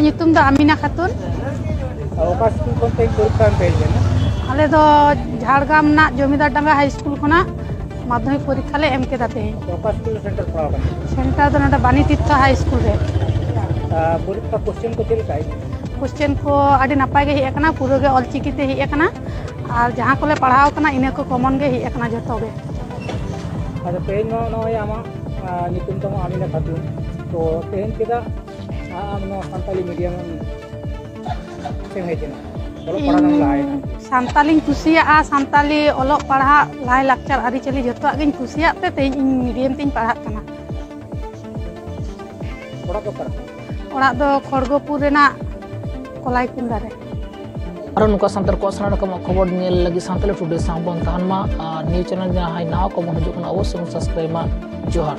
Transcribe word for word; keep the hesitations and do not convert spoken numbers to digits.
ᱧᱩᱛᱩᱢ ᱫᱚ ᱟᱢᱤᱱᱟ ᱠᱷᱟᱛᱩᱱ᱾ ᱚᱠᱟ ᱥᱠᱩᱞ ᱠᱷᱚᱱ ᱛᱮᱦᱮᱧ ᱯᱚᱨᱤᱠᱠᱷᱟ ᱮᱢ ᱯᱮ ᱦᱮᱡ ᱞᱮᱱᱟ? ᱟᱞᱮ ᱫᱚ ᱡᱷᱟᱲᱜᱨᱟᱢ ᱨᱮᱱᱟᱜ ᱡᱚᱢᱤᱫᱟᱨ ᱰᱟᱸᱜᱟ ᱦᱟᱭ ᱥᱠᱩᱞ ᱠᱷᱚᱱᱟᱜ ᱢᱟᱫᱽᱫᱷᱚᱢᱤᱠ ᱯᱚᱨᱤᱠᱠᱷᱟ ᱞᱮ ᱮᱢ ᱠᱮᱫᱟ ᱛᱮᱦᱮᱧ᱾ ᱚᱠᱟ ᱥᱠᱩᱞ ᱨᱮ ᱥᱮᱱᱴᱟᱨ ᱯᱟᱲᱟᱣ ᱠᱟᱱᱟ? ᱥᱮᱱᱴᱟᱨ ᱫᱚ ᱱᱚᱰᱮ ᱵᱟᱱᱤ ᱛᱤᱨᱛᱷᱚ ᱦᱟᱭ ᱥᱠᱩᱞ ᱨᱮ᱾ ᱟᱨ ᱯᱚᱨᱤᱠᱠᱷᱟ ᱠᱚᱥᱪᱮᱱ ᱠᱚ ᱪᱮᱫ ᱞᱮᱠᱟ ᱦᱮᱡ ᱮᱱᱟ? ᱠᱚᱥᱪᱮᱱ ᱠᱚ ᱟᱹᱰᱤ ᱱᱟᱯᱟᱭ ᱜᱮ ᱦᱮᱡ ᱟᱠᱟᱱᱟ, ᱯᱩᱨᱟᱹ ᱜᱮ ᱚᱞᱪᱤᱠᱤ ᱛᱮ ᱦᱮᱡ ᱟᱠᱟᱱᱟ᱾ ᱟᱨ ᱡᱟᱦᱟᱸ ᱠᱚᱞᱮ ᱯᱟᱲᱦᱟᱣ ᱠᱟᱱᱟ, ᱤᱱᱟᱹ ᱠᱚ ᱠᱚᱢᱚᱱ ᱜᱮ ᱦᱮᱡ ᱟᱠᱟᱱᱟ ᱡᱚᱛᱚ ᱜᱮ᱾ ᱟᱫᱚ ᱛᱮᱦᱮᱧ ᱱᱚᱜᱼᱚᱭ ᱟᱢᱟᱜ, ᱟᱨ, ᱧᱩᱛᱩᱢ ᱛᱟᱢ ᱟᱢᱤᱱᱟ ᱠᱷᱟᱛᱩᱱ, ᱛᱚ ᱛᱮᱦᱮᱧ ᱪᱮᱫᱟᱜ ᱟᱢ ᱱᱚᱣᱟ ᱥᱟᱱᱛᱟᱞᱤ ᱢᱤᱰᱤᱭᱟᱢ ᱛᱮᱢ ᱦᱮᱡ ᱮᱱᱟ? ᱚᱞᱚᱜ ᱯᱟᱲᱦᱟᱜ ᱮᱢ ᱞᱟᱦᱟᱭᱮᱱᱟ? ᱤᱧ ᱥᱟᱱᱛᱟᱞᱤᱧ ᱠᱩᱥᱤᱭᱟᱜᱼᱟ, ᱥᱟᱱᱛᱟᱞᱤ ᱚᱞᱚᱜ ᱯᱟᱲᱦᱟᱜ, ᱞᱟᱭᱼᱞᱟᱠᱪᱟᱨ, ᱟᱹᱨᱤᱪᱟᱹᱞᱤ ᱡᱚᱛᱚᱣᱟᱜ ᱜᱤᱧ ᱠᱩᱥᱤᱭᱟᱜ ᱛᱮ ᱛᱮᱦᱮᱧ ᱤᱧ ᱢᱤᱰᱤᱭᱟᱢ ᱛᱤᱧ ᱯᱟᱲᱦᱟᱜ ᱠᱟᱱᱟ᱾ ᱚᱲᱟᱜ ᱫᱚ ᱚᱠᱟᱨᱮ? ᱚᱲᱟᱜ ᱫᱚ ᱠᱷᱚᱲᱜᱚᱯᱩᱨ ᱨᱮᱱᱟᱜ ᱠᱚᱞᱟᱭᱠᱩᱱᱰᱟ ᱨᱮ᱾ ᱟᱨᱚ ᱱᱚᱝᱠᱟ ᱥᱟᱱᱛᱟᱲ ᱠᱚᱣᱟᱜ ᱥᱟᱱᱟᱢ ᱨᱚᱠᱚᱢᱟᱜ ᱠᱷᱚᱵᱚᱨ ᱧᱮᱞ ᱞᱟᱹᱜᱤᱫ ᱥᱟᱱᱛᱟᱲᱤ ᱴᱩᱰᱮ ᱥᱟᱶ ᱵᱚᱱ ᱛᱟᱦᱮᱱ ᱢᱟ᱾ ᱟᱨ ᱱᱤᱭᱩᱡᱽ ᱪᱮᱱᱮᱞ ᱡᱟᱦᱟᱸᱭ ᱱᱟᱣᱟ ᱠᱚᱵᱚᱱ ᱦᱤᱡᱩᱜ ᱠᱟᱱᱟ, ᱚᱵᱚᱥᱥᱳᱭ ᱵᱚᱱ ᱥᱟᱵᱥᱠᱨᱟᱭᱤᱵ ᱢᱟ᱾ ᱡᱚᱦᱟᱨ᱾